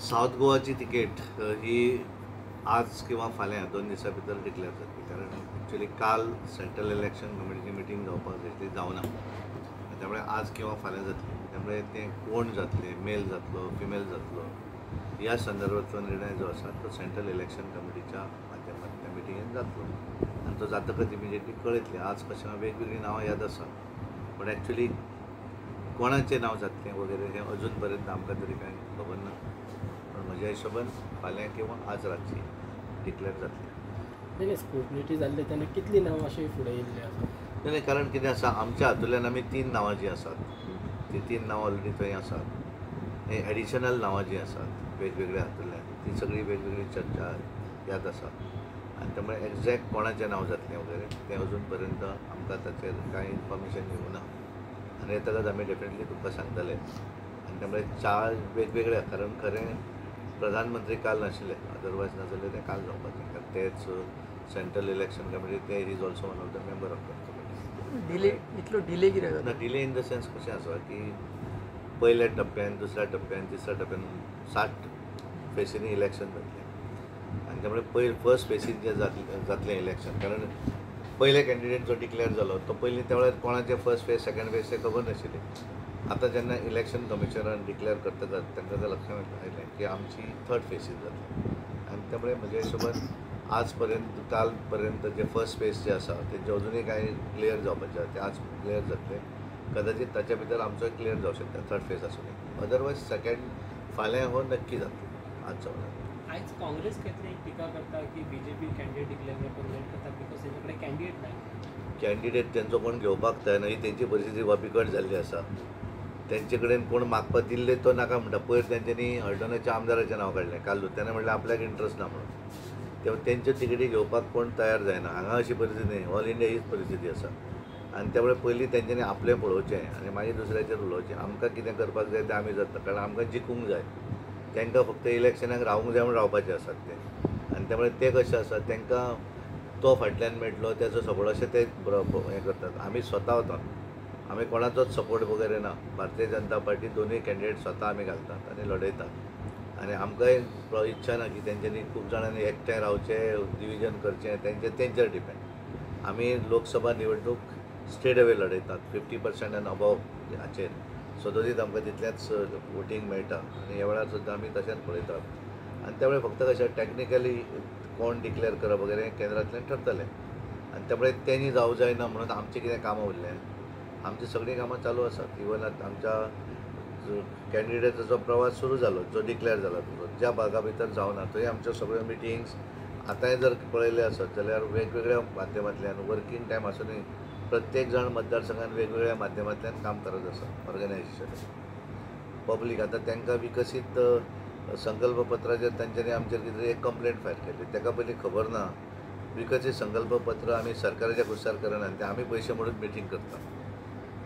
South गोवाची ticket ही आज किंवा फाल्यां 2 दिसां भितर डिक्लेअर जातली, कारण एक्चुअली काल सेंट्रल इलेक्शन कमिटीची मिटींग जावपाक जाय ती जावना, त्यामुळे आज किंवा फाल्यां जातली. त्यामुळे तें कोण जातलें, मेल जातलो फिमेल जातलो ह्या संदर्भातलो निर्णय जो आसा तो सेंट्रल इलेक्शन कमिटीच्या माध्यमांतल्या मिटिंगेन जातलो आनी तो जातकच इमिजिएटली कळयतलें. आज कशें वेगवेगळीं नांवां याद आसा, पूण एक्चुअली कोणाचें नांव जातलें वगैरे हें अजून पर्यंत आमकां तरी कांय खबर ना, पण म्हज्या हिशोबान फाल्यां किंवा आज रातची डिक्लेअर जातलें. नाही, स्क्रुटनी जाल्ले तेन्ना कितलीं नांवां अशीं फुडें येयल्लीं आसा? नाही, कारण कितें आसा, आमच्या हातूंतल्यान आमी 3 नांवां जीं आसात तीं 3 नांवां ऑलरेडी थंय आसात. हे एडिशनल नांवां जीं आसात वेगवेगळ्या हातूंतल्यान ती सगळीं वेगवेगळी चर्चा याद आसा आनी त्यामुळे एग्जॅक्ट कोणाचें नांव जातलें वगैरे तें अजून पर्यंत आमकां ताचेर कांय इन्फॉर्मेशन येवना आनी येतकच आमी डेफिनेटली तुमकां सांगतले. आनी त्यामुळे 4 वेगवेगळ्या, कारण खरें प्रधानमंत्री काल नाशिल्ले, अदरवायज नाजाल्यार तें काल जावपाचें, कारण तेच सेंट्रल इलेक्शन कमिटी ते is also one of the member of that committee. Delay इतलो डिले कित्याक ना? डिले इन the sense कशें आसा की पयल्या टप्प्यान, दुसऱ्या टप्प्यान, तिसऱ्या टप्प्यान 60 फेसींनी इलेक्शन जातलें आनी त्यामुळे पयर फर्स्ट फेसीन जें जातलें इलेक्शन, कारण पयले कॅन्डिडेट जो डिक्लेअर जालो तो पयलीं त्या वेळार कोणाचें फर्स्ट फेज सेकंड फेज तें खबर नाशिल्लें. आतां जेन्ना इलेक्शन कमिशनरान डिक्लेअर करतकच तांकां जर लक्षांत आयलें की आमची थर्ड फेसीन जातली आनी त्यामुळे म्हज्या हिशोबान आज पर्यंत काल पर्यंत जे फर्स्ट फेज जे आसा तेंचे अजुनूय कांय क्लियर जावपाचें आसा ते आज क्लियर जातले, कदाचित ताच्या भितर आमचोय क्लियर जावं शकता थर्ड फेज आसूनय, अदरवायज सेकंड फाल्यां हो नक्की जातलो, आज जावना. आयज काँग्रेस खंय तरी एक टिका करता की बीजेपी कॅन्डिडेट डिक्लेअर करपाक लेट करता because तेंचे कडेन कॅन्डिडेट ना. कॅन्डिडेट तेंचो कोण घेवपाक तयार ना, ही तेंची परिस्थिती बिकट जाल्ली आसा. तेंचे कडेन कोण मागपाक दिल्ले तो नाका म्हणटा. पयर तेंच्यांनी हळदोण्याच्या आमदाराचें नांव काडलें काल, तेन्ना म्हणलें आपल्याक इंट्रस्ट ना म्हणून, तेन्ना तेंच्यो तिकेटी घेवपाक कोण तयार जायना. हांगा अशी परिस्थिती न्ही, ऑल इंडिया हीच परिस्थिती आसा आनी त्यामुळे पयलीं तेंच्यांनी आपलें पळोवचें आनी मागीर दुसऱ्याचेर उलोवचें. आमकां कितें करपाक जाय तें आमी जाता, कारण आमकां जिखूंक जाय, तांकां फक्त इलेक्शनाक रावूंक जाय म्हूण रावपाचें आसात ते. आनी त्यामुळे ते कशें आसा, तांकां तो फाटल्यान मेळटलो तेचो सपोर्ट अशें ते हें करतात. आमी स्वता वतात, आमी कोणाचोच सपोर्ट वगैरे ना. भारतीय जनता पार्टी दोनूय कॅन्डिडेट स्वता आमी घालतात आनी लढयतात आनी आमकांय इच्छा ना की तेंच्यांनी खूब जाणांनी एकठांय रावचें, डिविजन करचें, तेंचें तेंचेर डिपेंड. आमी लोकसभा निवडणूक स्ट्रेट अवे लढयतात 50% एंड अबव हाचेर सदोदीत आमकां तितलेंच वोटींग मेळटा आनी ह्या वेळार सुद्दां आमी तशेंच पळयतात. आनी त्यामुळे फक्त कशें टॅक्निकली कोण डिक्लेअर करप वगैरे हें केंद्रांतल्यान ठरतलें आनी त्यामुळे तेणी जावं जायना म्हणून आमचीं कितें कामां उरलें, आमचीं सगळीं कामां चालू आसात. इवन आतां आमच्या कॅन्डिडेटाचो प्रवास सुरू जालो, जो डिक्लेअर जाला तो ज्या भागा भितर जावना थंय आमच्यो सगळ्यो मिटिंग्स आतांय जर पळयल्यो आसत जाल्यार वेगवेगळ्या माध्यमांतल्यान वर्कींग टायम आसुनूय प्रत्येक जाण मतदारसंघान वेगवेगळ्या माध्यमांतल्यान काम करत आसा. ऑर्गनायझेशन पब्लीक आतां तांकां विकसीत संकल्पपत्राचेर तांच्यांनी आमचेर कितें एक कंप्लेंट फायल केली, ताका पयलीं खबर ना. विकसीत संकल्पपत्र आमी सरकाराच्या कुस्तार करना, ते आमी पयशे म्हणून मिटींग करता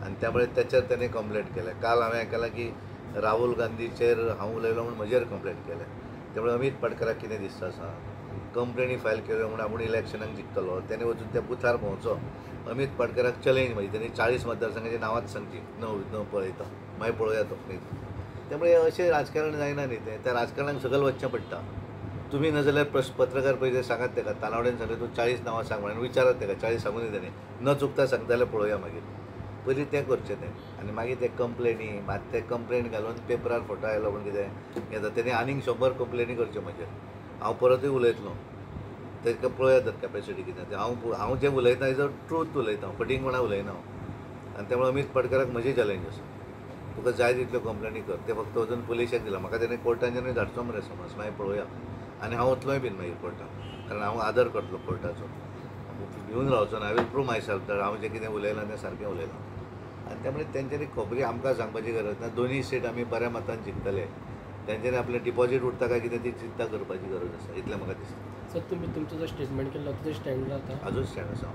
आनी त्यामुळे ताचेर ताणें कंप्लेंट केल्या. काल हांवें आयकलां की राहुल गांधीचेर हांव उलयलो म्हूण म्हजेर कंप्लेंट केल्या. त्यामुळे अमीत पाटकराक कितें दिसता आसा, कंप्लेनी फायल केल्यो म्हूण आपूण इलेक्शनाक जिखतलो, तेणें वचून त्या बुथार भोंवचो. अमीत पाटकराक चॅलेंज म्हणजे तेणी 40 मतदारसंघाची नांवांच सांगची, न पळयता मागीर पळोवया तो. त्यामुळे अशें राजकारण जायना न्ही, तें त्या राजकारणाक सकयल वचचें पडटा. तुमी नाजाल्यार पत्रकार पयशे सांगात ताका, तानावडेन सांगलें तूं 40 नांवां सांग म्हणून विचारात ताका, 40 सांगून दी तेणें, न चुकता सांगता जाल्यार पळोवया मागीर. पयलीं तें करचें तें आनी मागीर ते कंप्लेनी, मात ते कंप्लेन घालून पेपरार फोटो आयलो म्हूण कितें येता, तेणी आनीक 100 कंप्लेनी करच्यो म्हजेर. हांव परतूय उलयतलो, ताका पळोवया तर कॅपेसिटी कितें तें. हांव जें उलयता is a truth उलयता, फटींगपणां उलयना हांव. आनी त्यामुळे अमीत पाटकराक म्हजी चॅलेंज आसा, तुका जाय तितल्यो कंप्लेनी कर, ते फक्त वचून पुलिशेक दिला. म्हाका तेणें कोर्टान धाडचो मरे समज, मागीर पळोवया. आनी हांव वतलोय बीन मागीर कोर्टान, कारण हांव आदर करतलो कोर्टाचो, भिवन रावचो ना. I will prove myself that हांव जें कितें उलयलां तें सारकें उलयलां. आनी त्यामुळे तेंच्यांनी खबरी आमकां सांगपाची गरज ना. दोनूय सीट आमी बऱ्या मतान जिखतले, तेंच्यांनी आपलें डिपॉजीट उरता काय कितें ती चिंता करपाची गरज आसा, इतलें म्हाका दिसता. सर, तुमी तुमचो जो स्टेटमेंट केल्लो तो स्टँड जाता? अजून स्टँड आसा.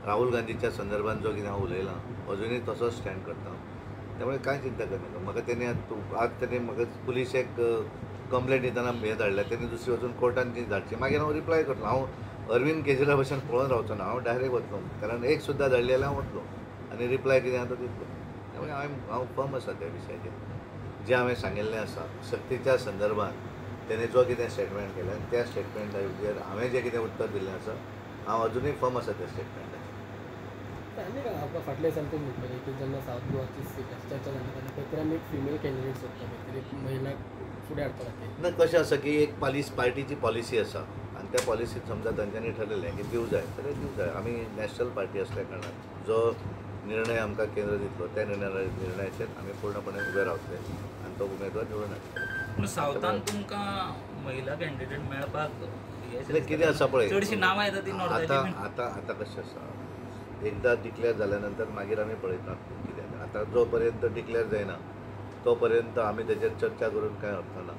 राहुल गांधीच्या संदर्भात जो कितें हांव उलयलां अजुनूय तसोच स्टँड करता, त्यामुळे कांय चिंता करनाका. म्हाका तेणी आज तेणी म्हाका पुलिशेक कंप्लेंट दितना हें धाडल्या, तेणी दुसरी वचून कोर्टान ती धाडची, मागीर हांव रिप्लाय करतलो. हांव अरविंद केजरीवाल भशेन पळोवन रावचो ना, हांव डायरेक्ट वतलो, कारण एक सुद्दां धाडली जाल्यार हांव वतलो आनी रिप्लाय कितें आसा तो दितलो. त्यामुळे हांव फर्म आसा त्या विशयाचेर. जें हांवें सांगिल्लें आसा सक्तीच्या संदर्भात तेणे जो कितें स्टेटमेंट केलें त्या स्टेटमेंटाचेर हांवें जें कितें उत्तर दिल्लें आसा, हांव अजुनूय फर्म आसा त्या स्टेटमेंटाचेर. आनी आमकां फाटल्या दिसान तुमी म्हणलें की जेन्ना सावथ गोवाची सिटाची चर्चा जाली तेन्ना खंय तरी आमी एक फिमेल कॅन्डिडेट सोदता, खंय तरी एक महिलाक फुडें हाडपा खातीर. ना, कशें आसा की एक पार्टीची पॉलिसी आसा आनी त्या पॉलिसीत समजा तांच्यांनी ठरयलें की दिवं जाय जाल्यार दिवं जाय. आमी नॅशनल पार्टी आसल्या कारणान जो निर्णय आमकां केंद्र दितलो त्या निर्णयाचेर आमी पूर्णपणे उबे रावतले आनी तो उमेदवार निवडून हाडटले. पूण सावथान तुमकां महिला कॅन्डिडेट मेळपाक कितें आसा पळय, चडशीं नांवां येता ती नॉर्थाची. आतां आतां कशें आसा, एकदां डिक्लेर जाल्या नंतर मागीर आमी पळयतात कितें. आतां जो पर्यंत डिक्लेर जायना तो पर्यंत आमी तेचेर चर्चा करून कांय अर्थ ना.